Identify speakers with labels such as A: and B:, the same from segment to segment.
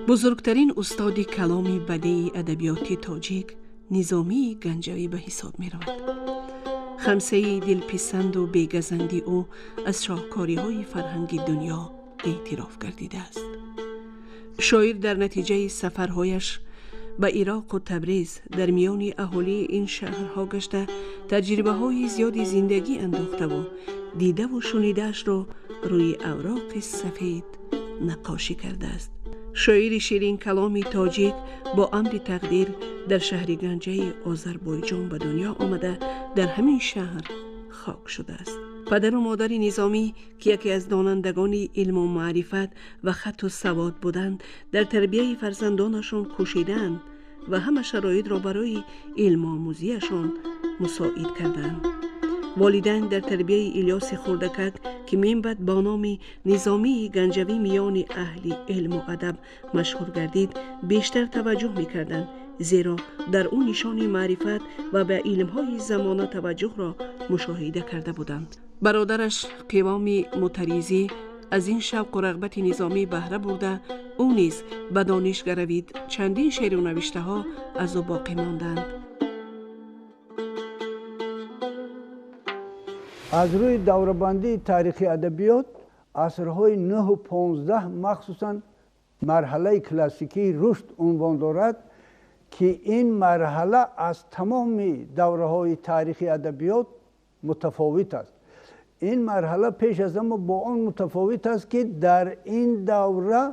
A: Бузургтарин устоди каломи бадеи адабиёти тоҷик Низомии Ганҷавӣ ба ҳисоб меравад. Хамсаи дилписанду бегазанди ӯ аз шоҳкориҳои фарҳанги дунё эътироф гардидааст. Шоир дар натиҷаи сафарҳояш ба Ироқу Табриз дар миёни аҳолии ин шаҳрҳо гашта, таҷрибаҳои зиёди зиндагӣ андохтаву дидаву шунидаашро рӯи авроқи сафед наққошӣ кардааст. Шоири ширинкаломи тоҷик бо амри тақдир дар шаҳри Ганҷаи Озарбойҷон ба дунё омада, дар ҳамин шаҳр хок шудааст. Падару модари Низомӣ, ки яке аз донандагони илму маърифат ва хатту савод буданд, дар тарбияи фарзандонашон кӯшидаанд ва ҳама шароитро барои илмомӯзиашон мусоид карданд. Волидайн дар тарбияи Илёси хурдакак, ки минбаъд бо номи Низомии Ганҷавӣ миёни аҳли илму адаб машҳур гардид, бештар таваҷҷӯҳ мекарданд, зеро дар ӯ нишони маърифат ва ба илмҳои замона таваҷҷӯҳро мушоҳида карда буданд. Бародараш Қивоми Мутаризӣ аз ин шавқу рағбати Низомӣ баҳра бурда, ӯ низ ба дониш гаравид. Чандин шеъру навиштаҳо аз ӯ боқӣ монданд.
B: Аз рӯи даврабандии таърихи адабиёт, асрҳои 9-15 махсусан марҳалаи классикии рушд унвон дорад, ки ин марҳала аз тамоми давраҳои таърихи адабиёт мутафовит аст. Ин марҳала пеш аз ҳама бо он мутафовит аст, ки дар ин давра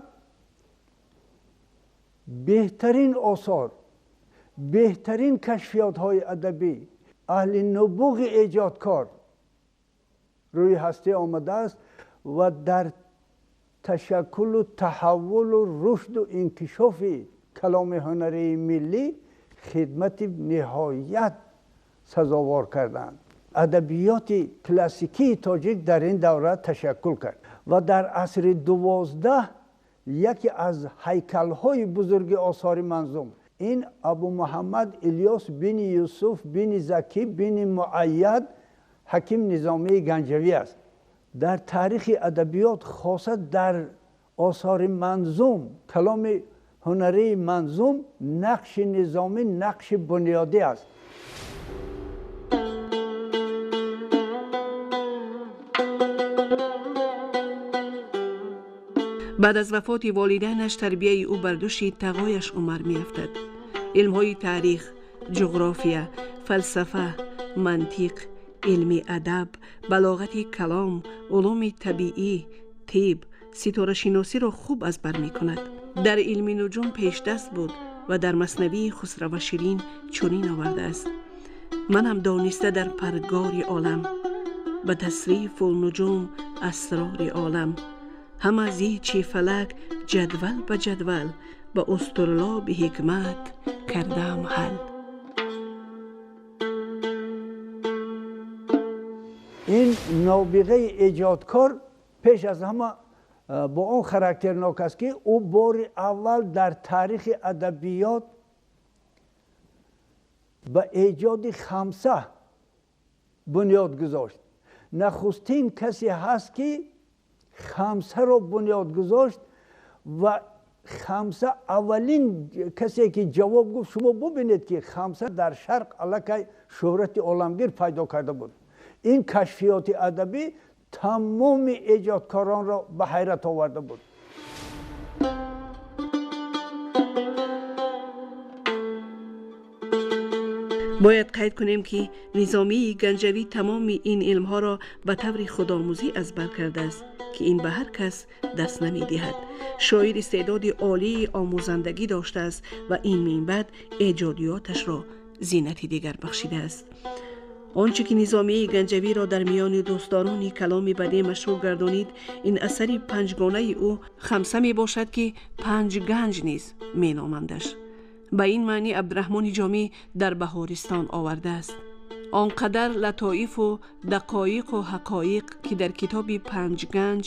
B: беҳтарин осор, беҳтарин кашфиётҳои адабӣ, аҳли нубуғи эҷодкор рӯи ҳастӣ омадааст ва дар ташаккулу таҳаввулу рушду инкишофи каломи ҳунарии миллӣ хидмати ниҳоят сазовор карданд. Адабиёти классикии тоҷик дар ин давра ташаккул кард ва дар асри 12 яке аз ҳайкалҳои бузурги осори манзум ин Абу Муҳаммад Илёс бини Юсуф бини Закӣ бини Муайяд Ҳаким Низомии Ганҷавӣ аст. Дар таърихи адабиёт, хоса дар осори манзум, каломи ҳунарии манзум, нақши Низомӣ нақши бунёдӣ аст.
A: Баъд аз вафоти волидайнаш тарбияи ӯ бар дӯши тағояш Умар меафтад. Илмҳои таърих, ҷуғрофия, фалсафа, мантиқ, илми адаб, балоғати калом, улуми табиӣ, тиб, ситорашиносиро хуб аз бар мекунад. Дар илми нуҷум пешдаст буд ва дар маснавии Хусрава Ширин чунин овардааст: манам дониста дар паргори олам, ба тасрифу нуҷум асрори олам, ҳама зичи фалак ҷадвал ба ҷадвал, ба устурлоби ҳикмат кардаам ҳал.
B: Ин нобиғаи эҷодкор пеш аз ҳама бо он характернок аст, ки ӯ бори аввал дар таърихи адабиёт ба эҷоди хамса бунёд гузошт. Нахустин касе ҳаст, ки хамсаро бунёд гузошт ва хамса аввалин касе ки ҷавоб гуфт. Шумо бубинед, ки хамса дар шарқ аллакай шӯҳрати оламгир пайдо карда буд. Ин кашфиёти адабӣ тамоми эҷодкоронро ба ҳайрат оварда буд.
A: Бояд қайд кунем, ки Низомии Ганҷавӣ тамоми ин илмҳоро ба таври худомӯзӣ аз бар кардааст, ки ин ба ҳар кас даст намедиҳад. Шоир истеъдоди олии омӯзандагӣ доштааст ва ин минбаъд эҷодиёташро зинати дигар бахшидааст. Он чӣ ки Низомии Ганҷавиро дар миёни дӯстдорони каломи бадеъ машҳур гардонид, ин асари панҷгонаи ӯ Хамса мебошад, ки панҷ ганҷ низ меномандаш. Ба ин маънӣ Абдураҳмони Ҷомӣ дар Баҳористон овардааст: он қадар латоифу дақоиқу ҳақоиқ, ки дар китоби Панҷ ганҷ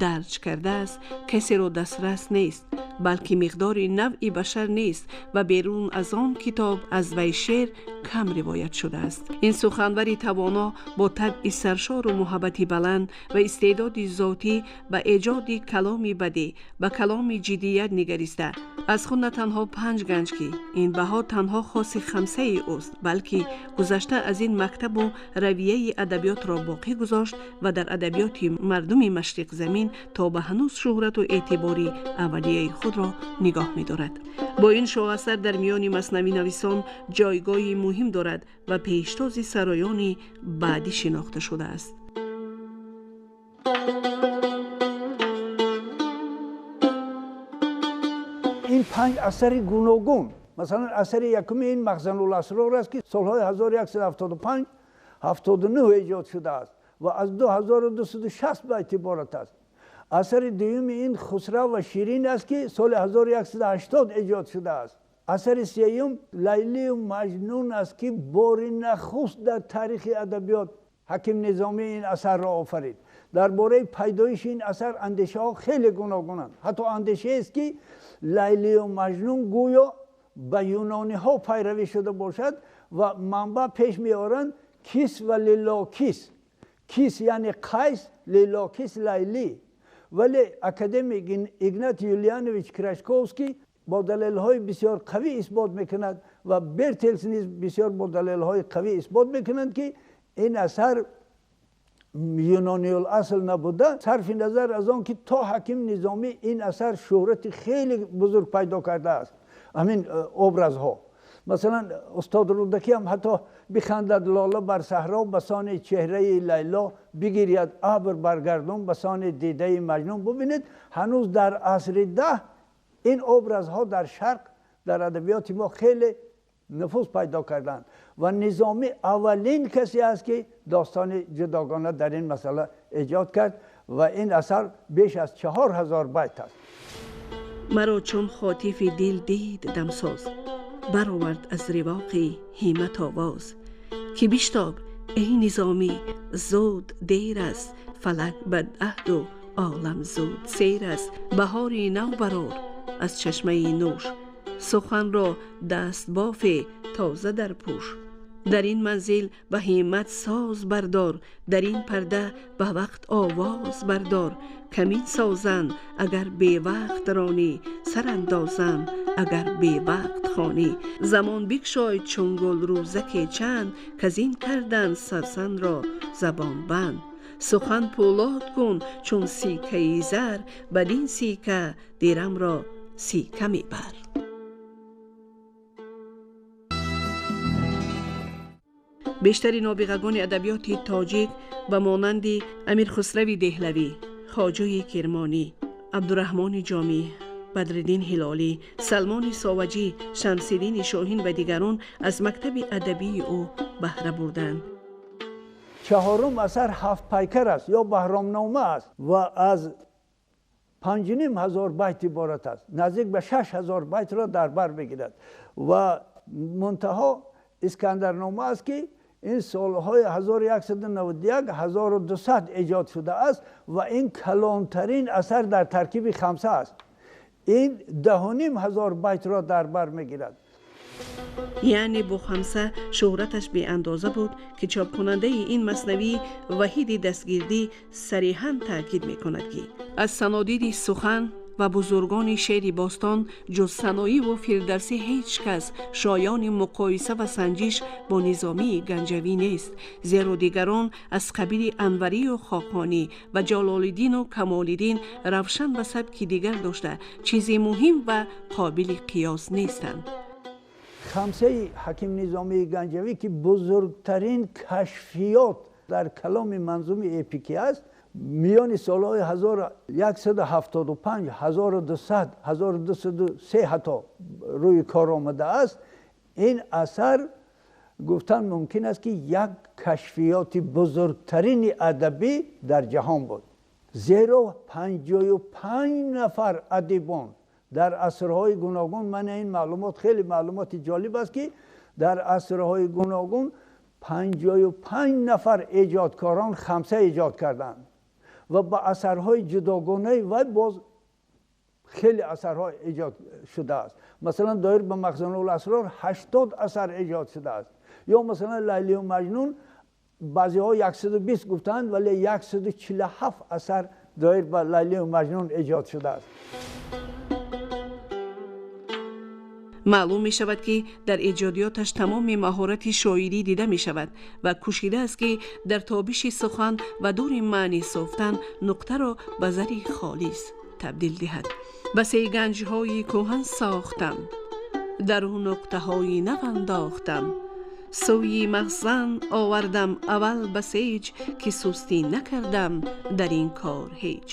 A: дарҷ кардааст, касеро дастрас нест. Балки миқдори навъи башар нест ва берун аз он китоб аз вай шеър кам ривоят шудааст. Ин суханвари тавоно бо табъи саршору муҳаббати баланд ва истеъдоди зотӣ ба эҷоди каломи бадӣ, ба каломи ҷиддият нигариста, аз худ на танҳо панҷ ганҷ, ки ин баҳо танҳо хоси хамсаи ӯст, балки гузашта аз ин мактабу равияи адабиётро боқӣ гузошт ва дар адабиёти мардуми машриқзамин то ба ҳанӯз шӯҳрату эътибори аввалияи худро нигоҳ медорад. Бо ин шоҳасар дар миёни маснавинависон ҷойгоҳи муҳим дорад ва пешtoзи сароёни баъдӣ шинохта шудааст.
B: Ин панҷ асари гуногун, масалан, асари якуми ин Махзануласрор аст, ки солҳои 1175 79 эҷод шудааст ва аз 2260 байт иборат аст. Асари дуюми ин Хусрав ва Ширин аст, ки соли 1180 эҷод шудааст. Асари сеюм Лайлию Маҷнун аст, ки бори нахуст дар таърихи адабиёт Ҳаким Низомӣ ин асарро офарид. Дар бораи пайдоиши ин асар андешаҳо хеле гуногунанд. Ҳатто андешаест, ки Лайлию Маҷнун гӯё ба юнониҳо пайравӣ шуда бошад ва манбаъ пеш меоранд Кис ва Лилокис. Кис яъне Қайс, Лилокис Лайлӣ. Вале академик Игнат Юлианович Крашковский бо далелҳои бисёр қавӣ исбот мекунад ва Бертелс низ бисёр бо далелҳои қавӣ исбот мекунанд, ки ин асар юнониюласл набуда, сарфи назар аз он ки то Ҳаким Низомӣ ин асар шӯҳрати хеле бузург пайдо кардааст. Ҳамин образҳо, масалан, устод Рӯдакӣ ҳам ҳатто бихандад лола бар саҳро басони чеҳраи Лайло, бигиряд абр баргардун басони дидаи Маҷнун. Бубинед, ҳанӯз дар асри 10 ин образҳо дар шарқ, дар адабиёти мо хеле нуфуз пайдо карданд ва Низомӣ аввалин касе аст, ки достони ҷудогона дар ин масъала эҷод кард ва ин асар беш аз 4000 байт аст.
A: Маро чун хотифи дил дид дамсоз, баровард аз ривоқи ҳиммат овоз, ки биштоб, эй Низомӣ, зуд, дер аст, фалак бадаҳду олам зуд сер аст. Баҳори нав барор аз чашмаи нӯш, суханро дастбофе тоза дар пӯш. Дар ин манзил ба ҳиммат соз бардор, дар ин парда ба вақт овоз бардор. Камин созанд, агар бевақт ронӣ, сарандозанд, агар бевақт хонӣ. Замон бикшой чун гул рӯзаке чанд, казин карданд савсанро забонбанд. Сухан пӯлод кун чун сикаи зар, бадин сика дирамро сика мебар. Бештари нобиғагони адабиёти тоҷик ба монанди Амирхусрави Деҳлавӣ, Хоҷаи Кирмонӣ, Абдураҳмони Ҷомӣ, Бадриддин Ҳилолӣ, Салмони Соваҷӣ, Шамсиддини Шоҳин ва дигарон аз мактаби адабии ӯ баҳра бурданд.
B: Чаҳорум асар Ҳафт пайкар аст ё Баҳромнома аст ва аз 5500 байт иборат аст, наздик ба 6000 байтро дар бар мегирад. Ва мунтаҳо Искандарнома аст, ки ин солҳои 1191 1200 эҷод шудааст ва ин калонтарин асар дар таркиби хамса аст. Ин 10,500 байтро дар бар мегирад.
A: Яъне бо хамса шӯҳраташ беандоза буд, ки чопкунандаи ин маснавӣ Ваҳиди Дастгирдӣ сариҳан таъкид мекунад, ки аз санодиди сухан ва бузургони шеъри бостон ҷуз Саноиву Фирдавсӣ ҳеҷ кас шоёни муқоиса ва санҷиш бо Низомии Ганҷавӣ нест, зеро дигарон аз қабили Анварию Хоқонӣ ва Ҷалолиддину Камолиддин равшан ва сабки дигар дошта, чизи муҳим ва қобили қиёс нестанд.
B: Хамсаи Ҳаким Низомии Ганҷавӣ, ки бузургтарин кашфиёт дар каломи манзуми эпикӣ аст, миёни солҳои 1175 1200 1203 ҳатто рӯи кор омадааст. Ин асар гуфтан мумкин аст, ки як кашфиёти бузургтарини адабӣ дар ҷаҳон буд, зеро 55 нафар адибон дар асрҳои гуногун, ман ин маълумот хеле маълумоти ҷолиб аст, ки дар асрҳои гуногун 55 нафар эҷодкорон хамса эҷод карданд ва ба асарҳои ҷудогонаи вай боз Хеле асарҳо эҷод шудааст. Масалан, доир ба Махзануласрор 80 асар эҷод шудааст. Ё масалан Лайлию Маҷнун баъзеҳо 120 гуфтаанд, вале 147 асар доир ба Лайлию Маҷнун эҷод шудааст.
A: Маълум мешавад, ки дар эҷодиёташ тамоми маҳорати шоирӣ дида мешавад ва кӯшидааст, ки дар тобиши сухан ва дури маънӣ софтан нуқтаро ба зари холис табдил диҳад. Ба се ганҷҳои кӯҳан сохтам, дар ӯ нуқтаҳои нав андохтам, сӯи махзан овардам аввал ба сеҷ, ки сустӣ накардам дар ин кор ҳеҷ.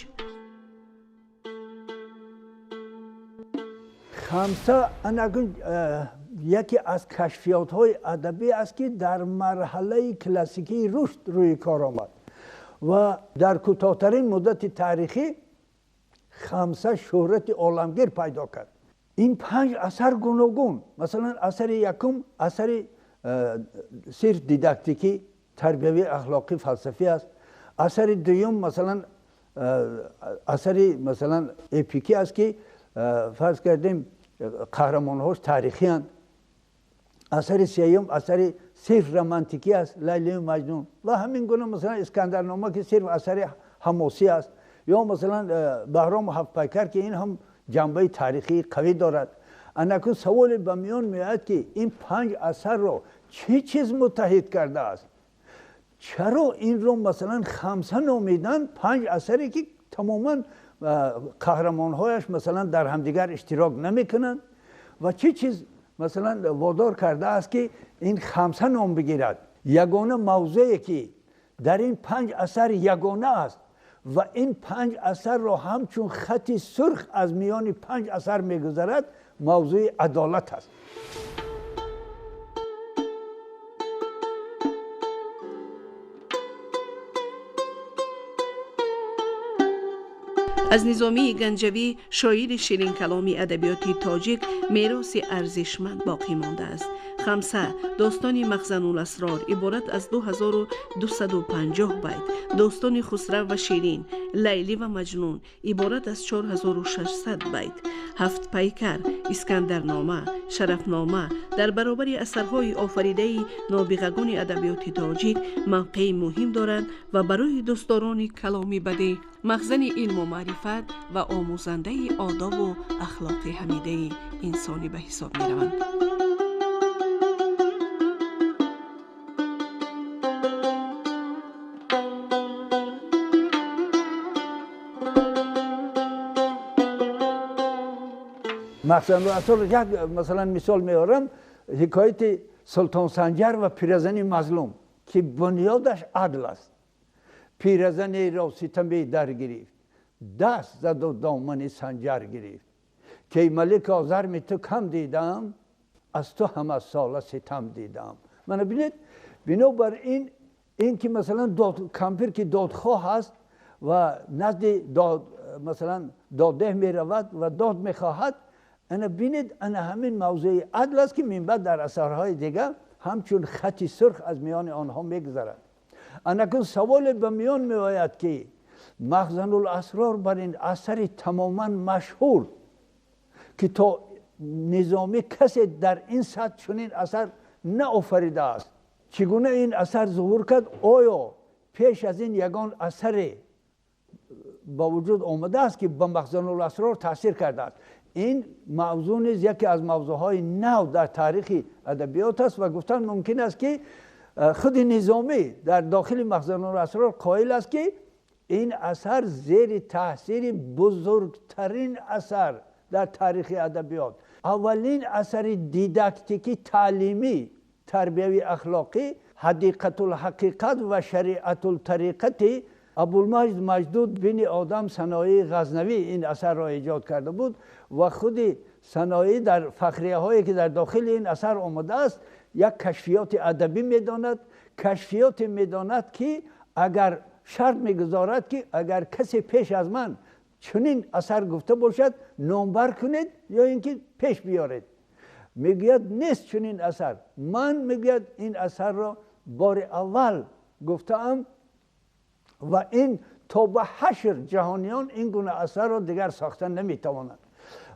B: Хамса анакун яке аз кашфиётҳои адабӣ аст, ки дар марҳалаи классикии рушд рӯи кор омад ва дар кӯтоҳтарин муддати таърихӣ Хамса шӯҳрати оламгир пайдо кард. Ин 5 асар гуногун. Масалан, асари якум асари сирф дидактикӣ, тарбиявӣ, ахлоқӣ, фалсафӣ аст. Асари дуюм масалан асари масалан эпикӣ аст, ки фарз кардем қаҳрамонҳош таърихиянд. Асари сеюм асари сирф романтикӣ аст, Лайлию Маҷнун. Ва ҳамин гуна масалан Искандарнома, ки сирф асари ҳамосӣ аст, ё масалан Баҳрому Ҳафтпайкар, ки ин ҳам ҷанбаи таърихии қавӣ дорад. Анакун саволе ба миён меояд, ки ин 5 асарро чӣ чиз муттаҳид кардааст? Чаро инро масалан Хамса номиданд? 5 асаре, ки тамоман қаҳрамонҳояш масалан дар ҳамдигар иштирок намекунанд ва чӣ чиз масалан водор кардааст, ки ин Хамса ном бигирад? Ягона мавзӯе, ки дар ин 5 асар ягона аст ва ин 5 асарро ҳамчун хати сурх аз миёни 5 асар мегузарад, мавзӯи адолат аст.
A: Аз Низомии Ганҷавӣ, шоири ширинкаломи адабиёти тоҷик, мероси арзишманд боқӣ мондааст. Хамса, достони Махзануласрор иборат аз 2250 байт, достони Хусрав ва Ширин, Лайлӣ ва Маҷнун иборат аз 4600 байт, Ҳафтпайкар, Искандарнома, Шарафнома дар баробари асарҳои офаридаи нобиғагони адабиёти тоҷик мавқеи муҳим доранд ва барои дӯстдорони каломи бадеъ махзани илму маърифат ва омӯзандаи одобу ахлоқи ҳамидаи инсонӣ ба ҳисоб мераванд.
B: Махзануласрор як масалан мисол меорам, ҳикояти Султон Санҷар ва пиразани мазлум, ки бунёдаш адл аст. Пиразанеро ситаме дар гирифт, даст заду домани Санҷар гирифт, ки малик озарми ту кам дидам, аз ту ҳама сола ситам дидам. Мана бинед, бинобар ин ки масалан кампир ки додхоҳ аст ва назди масалан доддеҳ меравад ва дод мехоҳад, ана бинед, ана ҳамин мавзӯи адл аст, ки минбаъд дар асарҳои дигар ҳамчун хати сурх аз миёни онҳо мегузарад. Анакун саволе ба миён меояд, ки Махзануласрор бар ин асари тамоман машҳур, ки то Низомӣ касе дар ин сатҳ чунин асар наофаридааст, чӣ гуна ин асар зуҳур кард? Оё пеш аз ин ягон асаре ба вуҷуд омадааст, ки ба Махзануласрор таъсир кардааст? Ин мавзӯъ низ яке аз мавзӯъҳои нав дар таърихи адабиёт аст ва гуфтан мумкин аст, ки худи Низомӣ дар дохили Махзануласрор қоил аст, ки ин асар зери таъсири бузургтарин асар дар таърихи адабиёт, аввалин асари дидактикӣ, таълимӣ, тарбиявӣ, ахлоқӣ, Ҳадиқатулҳақиқат ва Шариатултариқати Абулмаҷд Маҷдуд бини Одам Саноии Ғазнавӣ ин асарро эҷод карда буд ва худи Саноӣ дар фахрияҳое, ки дар дохили ин асар омадааст, як кашфиёти адабӣ медонад, кашфиёте медонад, ки агар шарт мегузорад, ки агар касе пеш аз ман чунин асар гуфта бошад, номбар кунед ё ин ки пеш биёред. Мегӯяд, нест чунин асар. Ман, мегӯяд, ин асарро бори аввал гуфтаам ва ин то ба ҳашр ҷаҳониён ин гуна асарро дигар сохта наметавонанд.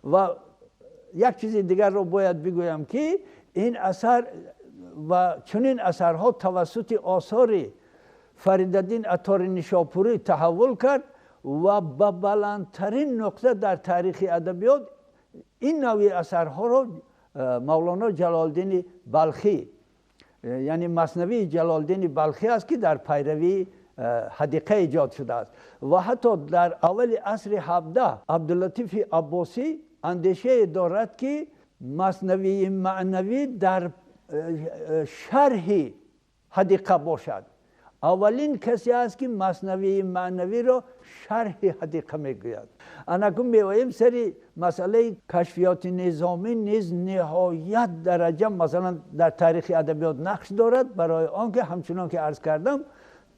B: Ва як чизи дигарро бояд бигӯям, ки ин асар ва чунин асарҳо тавассути осори Фаридуддин Аттори Нишопурӣ таҳаввул кард ва ба баландтарин нуқта дар таърихи адабиёт ин навъи асарҳоро Мавлоно Ҷалолиддини Балхӣ, яъне Маснавии Ҷалолиддини Балхӣ аст, ки дар пайравии Ҳадиқа эҷод шудааст. Ва ҳатто дар аввали асри 17 Абдуллатифи Аббосӣ андешае дорад, ки Маснавии маънавӣ дар шарҳи Ҳадиқа бошад. Аввалин касе аст, ки Маснавии маънавиро шарҳи Ҳадиқа мегӯяд. Анакун меоем сари масъалаи кашфиёти низомӣ низ ниҳоят дараҷа масалан дар таърихи адабиёт нақш дорад, барои он ки ҳамчунон ки арз кардам,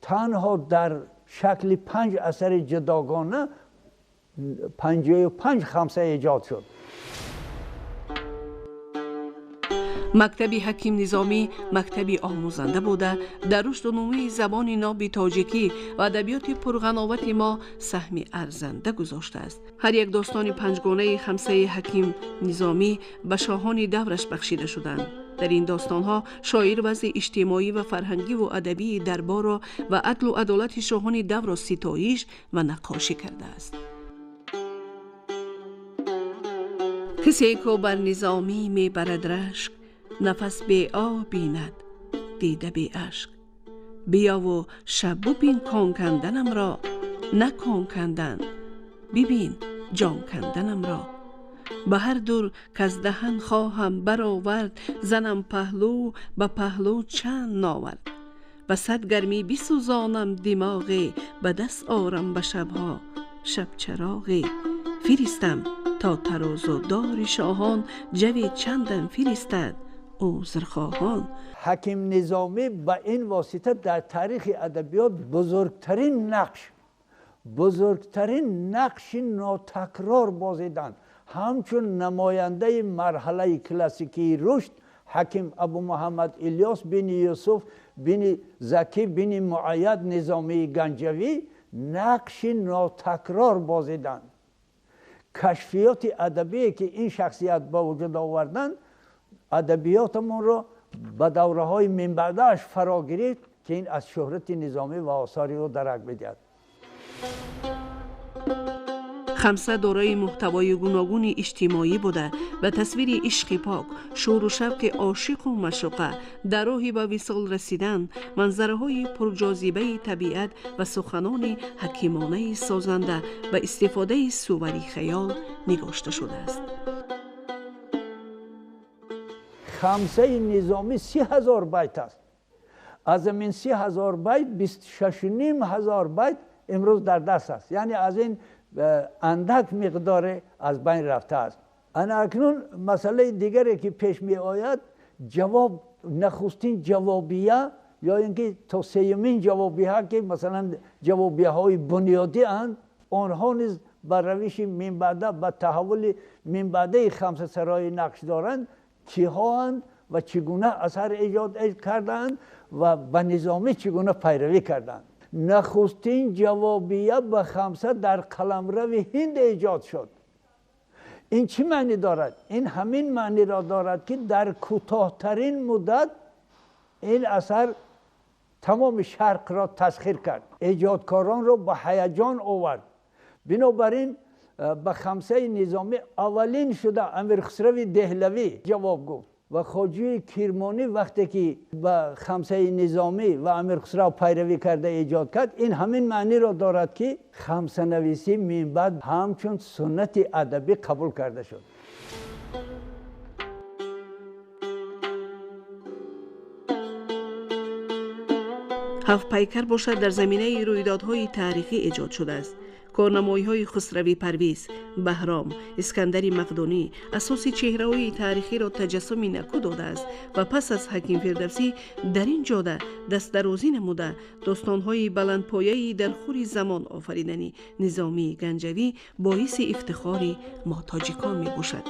B: танҳо дар шакли 5 асари ҷудогона 55 хамса эҷод шуд.
A: Мактаби Ҳаким Низомӣ мактаби омӯзанда буда, дар рушду нумӯи забони ноби тоҷикӣ ва адабиёти пурғановати мо саҳми арзанда гузоштааст. Ҳар як достони панҷгонаи хамсаи Ҳаким Низомӣ ба шоҳони давраш бахшида шуданд. Дар ин достонҳо шоир вазъи иҷтимоӣ ва фарҳангиву адабии дарборро ва адлу адолати шоҳони даврро ситоиш ва наққошӣ кардааст. Касе ко бар Низомӣ мебарад рашк, нафас беоб бинад, дида беашк. Биёву шаб бубин кон канданамро, на кон кандан, бибин ҷон канданамро. Ба ҳар дур каз даҳан хоҳам баровард, занам паҳлӯ ба паҳлӯ чанд навард. Ба сад гармӣ бисӯзонам димоғе, ба даст орам ба шабҳо шабчароғе. Фиристам то тарозу дори шоҳон, ҷави чандам фиристад узрхоҳон.
B: Ҳаким Низомӣ ба ин восита дар таърихи адабиёт бузургтарин нақши нотакрор бозиданд. Ҳамчун намояндаи марҳалаи классикии рушд, Ҳаким Абу Муҳаммад Илёс бини Юсуф бини Закӣ бини Муайяд Низомии Ганҷавӣ нақши нотакрор бозиданд. Кашфиёти адабие ки ин шахсият ба вуҷуд оварданд, адабиётамонро ба давраҳои минбаъдааш фаро гирифт, ки ин аз шӯҳрати Низомӣ ва осори ӯ дарак медиҳад.
A: Хамса дорои муҳтавои гуногуни иҷтимоӣ буда, ба тасвири ишқи пок, шӯру шавқи ошиқу маъшуқа, дар роҳи ба висол расидан, манзараҳои пурҷозибаи табиат ва суханони ҳакимонаи созанда ба истифодаи сувари хаёл нигошта шудааст.
B: Хамсаи Низомӣ 30,000 байт аст. Аз ин 30,000 байт 26,500 байт имрӯз дар даст аст. Яъне аз ин андак миқдоре аз байн рафтааст. Ана акнун масъалаи дигаре ки пеш меояд, ҷавоб, нахустин ҷавобия ё ин ки то сеюмин ҷавобиҳа, ки масалан ҷавобияҳои бунёдианд, онҳо низ ба равиши минбаъда, ба таҳаввули минбаъдаи хамсасароӣ нақш доранд, киҳоанд ва чӣ гуна асар эҷод кардаанд ва ба Низомӣ чӣ гуна пайравӣ карданд. Нахустин ҷавобия ба хамса дар қаламрави Ҳинд эҷод шуд. Ин чӣ маънӣ дорад? Ин ҳамин маъниро дорад, ки дар кӯтоҳтарин муддат ин асар тамоми шарқро тасхир кард, эҷодкоронро ба ҳаяҷон овард. Бинобар ин ба хамсаи Низомӣ аввалин шуда Амир Хусрави Деҳлавӣ ҷавоб гуфт ва Хоҷии Кирмонӣ вақте ки ба хамсаи Низомӣ ва Амир Хусрав пайравӣ карда эҷод кард, ин ҳамин маъниро дорад, ки хамсанависӣ минбаъд ҳамчун суннати адабӣ қабул карда шуд.
A: Ҳафт пайкар бошад дар заминаи рӯйдодҳои таърихӣ эҷод шудааст. Корнамоиҳои Хусрави Парвиз, Баҳром, Искандари Мақдунӣ асоси чеҳраҳои таърихиро таҷассуми накӯ додааст ва пас аз Ҳаким Фирдавсӣ дар ин ҷода дастдарозӣ намуда, достонҳои баландпояи дар хури замон офаридани Низомии Ганҷавӣ боиси ифтихори мо тоҷикон мебошад.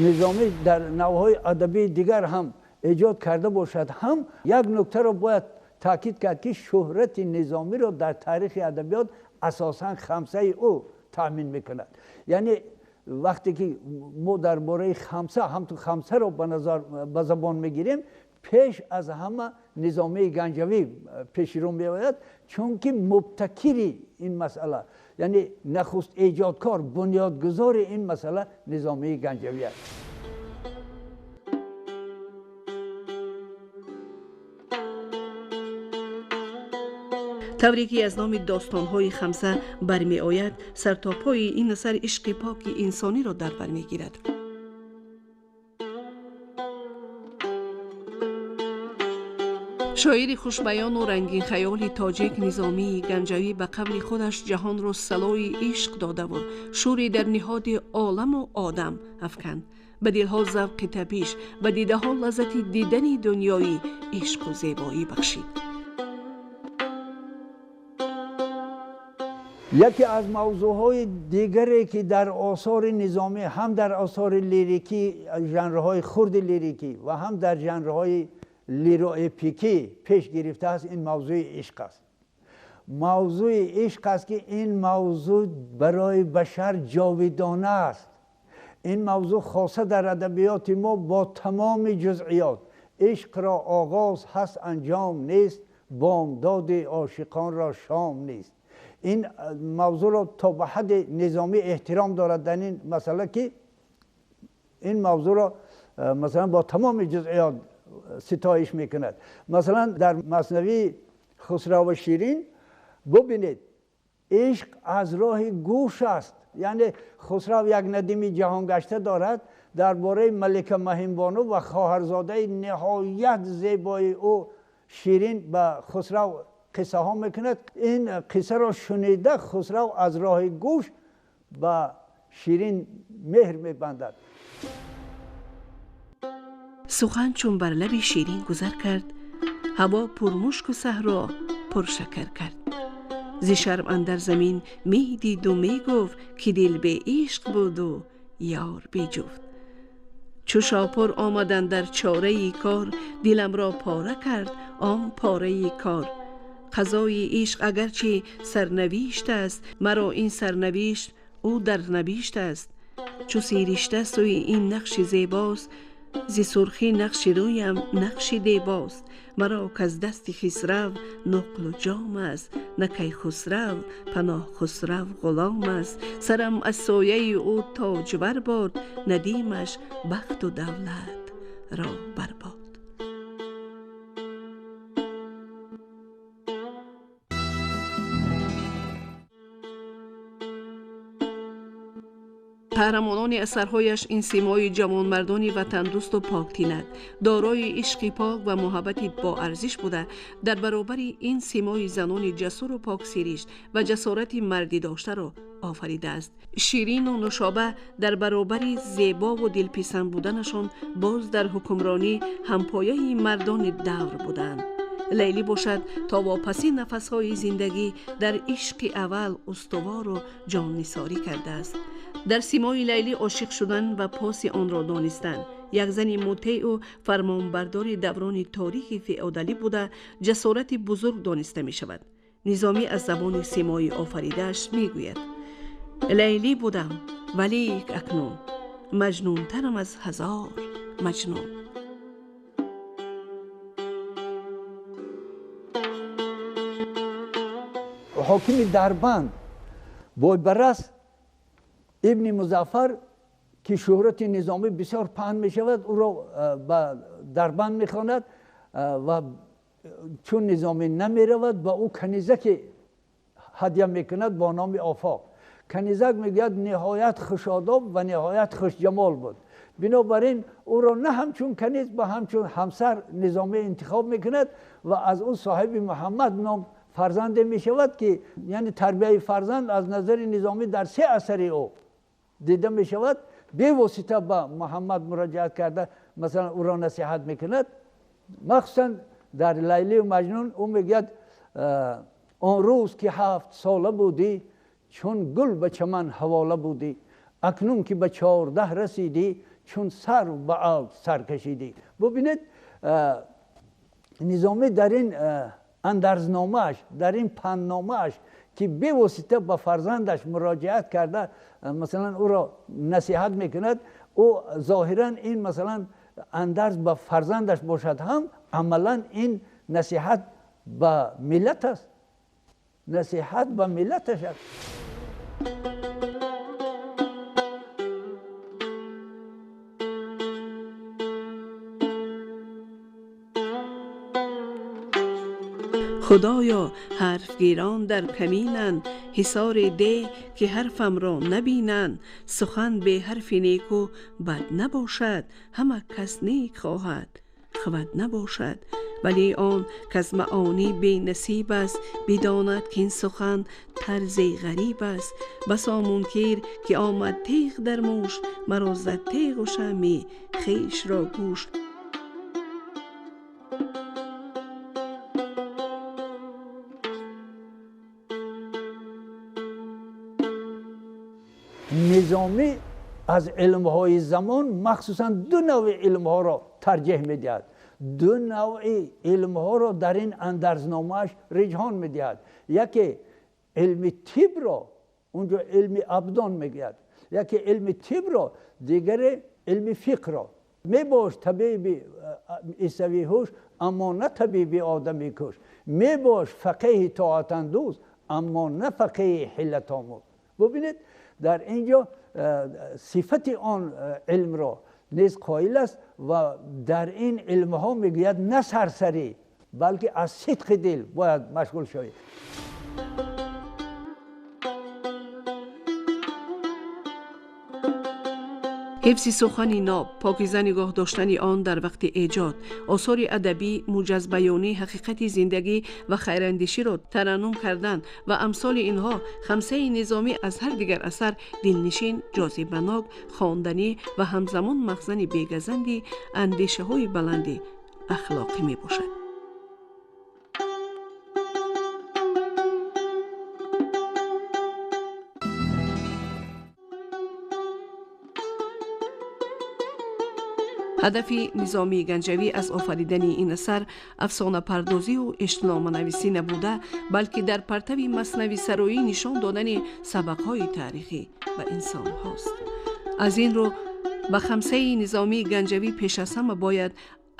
B: Низомӣ дар навъҳои адабии дигар ҳам эҷод карда бошад ҳам, як нуктаро бояд таъкид кард, ки шӯҳрати Низомиро дар таърихи адабиёт асосан хамсаи ӯ таъмин мекунад. Яъне вақте ки мо дар бораи хамса, ҳамту хамсаро ба назар ба забон мегирем, пеш аз ҳама Низомии Ганҷавӣ пеши рӯ меояд, чунки мубтакири ин масъала, яъне нахуст эҷодкор, бунёдгузори ин масъала Низомии Ганҷавӣ аст.
A: Тавре ки аз номи достонҳои хамса бармеояд, сартопои ин асар ишқи поки инсониро дар бар мегирад. Шоири хушбаёну рангинхаёли тоҷик Низомии Ганҷавӣ ба қавли худаш ҷаҳонро салои ишқ додаву шӯре дар ниҳоди оламу одам афканд. Ба дилҳо завқи табиш, ба дидаҳо лаззати дидани дунёи ишқу зебоӣ бахшид.
B: Яке аз мавзӯъҳои дигаре, ки дар осори Низомӣ, ҳам дар осори лирикӣ, жанрҳои хурди лирикӣ ва ҳам дар жанрҳои лироэпикӣ пеш гирифтааст, ин мавзӯи ишқ аст. Мавзӯи ишқ аст, ки ин мавзӯъ барои башар ҷовидона аст. Ин мавзӯъ хоса дар адабиёти мо бо тамоми ҷузъиёт. Ишқро оғоз ҳаст, анҷом нест, бомдоди ошиқонро шом нест. Ин мавзӯъро то ба ҳадди Низомӣ эҳтиром дорад дар ин масъала, ки ин мавзӯъро масалан бо тамоми ҷузъиёт ситоиш мекунад. Масалан дар маснавии Хусрав ва Ширин бубинед, ишқ аз роҳи гӯш аст. Яъне Хусрав як надими ҷаҳонгашта дорад дар бораи малика Маҳинбону ва хоҳарзодаи ниҳоят зебои ӯ Ширин ба Хусрав қиссаҳо мекунад. Ин қиссаро шунида Хусрав аз роҳи гӯш ба Ширин меҳр мебандад.
A: Сухан чун бар лаби Ширин гузар кард, ҳаво пурмушку саҳро пуршакар кард. Зи шарм андар замин медиду мегуфт, ки дил беишқ буду ёр беҷуфт. Чу шопур омадан дар чораи кор, диламро пора кард он пораи кор. Қазои ишқ агарчи сарнавишт аст, маро ин сарнавишт ӯ дарнавишт аст. Чу сиришта сӯи ин нақши зебост, зи сурхӣ нақши рӯям нақши дебост. Маро каз дасти Хисрав ноқлу ҷом аст, на Кайхусрав паноҳ Хусрав ғулом аст. Сарам аз сояи ӯ тоҷвар бод, надимаш бахту давлат ро барбод. Қаҳрамонони асарҳояш ин симои ҷавонмардони ватандӯсту поктинат, дорои ишқи пок ва муҳаббати боарзиш буда, дар баробари ин симои занони ҷасуру поксиришт ва ҷасорати мардӣ доштаро офаридааст. Ширину Нушоба дар баробари зебову дилписанд буданашон боз дар ҳукмронӣ ҳампояи мардони давр буданд. Лайлӣ бошад то вопасин нафасҳои зиндагӣ дар ишқи аввал устувору ҷоннисорӣ кардааст. Дар симои Лайлӣ ошиқ шудан ва поси онро донистан, як зани мутеъу фармонбардори даврони торихи феодалӣ буда, ҷасорати бузург дониста мешавад. Низомӣ аз забони симои офаридааш мегӯяд: Лайлӣ будам, валик акнун маҷнунтарам аз ҳазор маҷнун.
B: Ҳокими Дарбанд Бойбарас ибни Музаффар, ки шӯҳрати Низомӣ бисёр паҳн мешавад, ӯро ба Дарбанд мехонад ва чун Низомӣ намеравад, ба ӯ канизаке ҳадя мекунад бо номи Офоқ. Канизак мегӯяд ниҳоят хушодоб ва ниҳоят хушҷамол буд. Бинобар ин ӯро на ҳамчун каниз, ба ҳамчун ҳамсар Низомӣ интихоб мекунад ва аз ӯ соҳиби Муҳаммад ном фарзанде мешавад, ки яъне тарбияи фарзанд аз назари Низомӣ дар се асари ӯ дида мешавад. Бевосита ба Муҳаммад муроҷиат карда, масалан ӯро насиҳат мекунад. Махсусан дар Лайлию Маҷнун ӯ мегӯяд: он рӯз ки 7 сола будӣ, чун гул ба чаман ҳавола будӣ, акнун ки ба 14 расидӣ, чун сарв ба алп сар кашидӣ. Бубинед, Низомӣ дар ин андарзномааш, дар ин пандномааш, ки бевосита ба фарзандаш муроҷиат карда, масалан, ӯро насиҳат мекунад, ӯ зоҳиран ин масалан андарз ба фарзандаш бошад ҳам, амалан ин насиҳат ба миллат аст, насиҳат ба миллаташ аст.
A: Худоё, ҳарфгирон дар каминанд, ҳисори деҳ ки ҳарфамро набинанд. Сухан бе ҳарфи неку бад набошад, ҳама кас нек хоҳад, хавад набошад. Вале он каз маъонӣ бенасиб аст, бидонад ки ин сухан тарзе ғариб аст. Басо мункир ки омад теғ дар муш, маро зад теғу шамъи хешро гӯш.
B: Низомӣ аз илмҳои замон махсусан ду навъи илмҳоро тарҷеҳ медиҳад. Ду навъи илмҳоро дар ин андарзномааш риҷҳон медиҳад. Яке илми тибро, унҷо илми абдон мегӯяд, яке илми тибро, дигаре илми фиқҳро. Мебош табиби исавиҳуш, аммо на табиби одамикуш. Мебош фақеҳи тоатандӯз, аммо на фақеҳи ҳиллатомӯз. Бубинед, дар ин ҷо сифати он илмро низ қоил аст ва дар ин илмҳо мегӯяд на сарсарӣ, балки аз сидқи дил бояд машғул шавед.
A: Ҳифзи сухани ноб, покиза нигоҳ доштани он дар вақти эҷод, осори адабӣ, муҷазбаёнии ҳақиқати зиндагӣ ва хайрандеширо тараннум кардан ва амсоли инҳо хамсаи Низомӣ аз ҳар дигар асар дилнишин, ҷозибанок, хонданӣ ва ҳамзамон махзани бегазанди андешаҳои баланди ахлоқӣ мебошад. Ҳадафи Низомии Ганҷавӣ аз офаридани ин асар афсонапардозиву эштиноманависӣ набуда, балки дар партави маснависароӣ нишон додани сабақҳои таърихӣ ба инсонҳост. Аз ин рӯ ба хамсаи Низомии Ганҷавӣ пеш аз ҳама бояд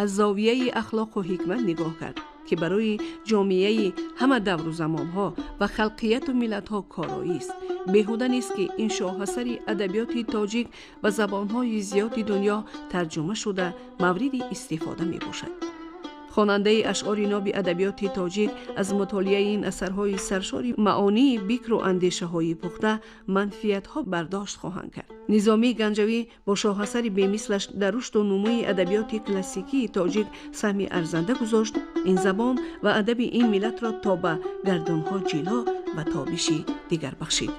A: аз зовияи ахлоқу ҳикмат нигоҳ кард, ки барои ҷомеаи ҳама давру замонҳо ва халқияту миллатҳо короист. Беҳуда нест, ки ин шоҳасари адабиёти тоҷик ба забонҳои зиёди дунё тарҷума шуда мавриди истифода мебошад. Хонандаи ашъори ноби адабиёти тоҷик аз мутолиаи ин асарҳои саршори маъонии бикру андешаҳои пухта манфиатҳо бардошт хоҳанд кард. Низомии Ганҷавӣ бо шоҳасари бемислаш дар рушду нумӯи адабиёти классикии тоҷик саҳми арзанда гузошт, ин забон ва адаби ин миллатро то ба гардунҳо ҷило ва тобиши дигар бахшид.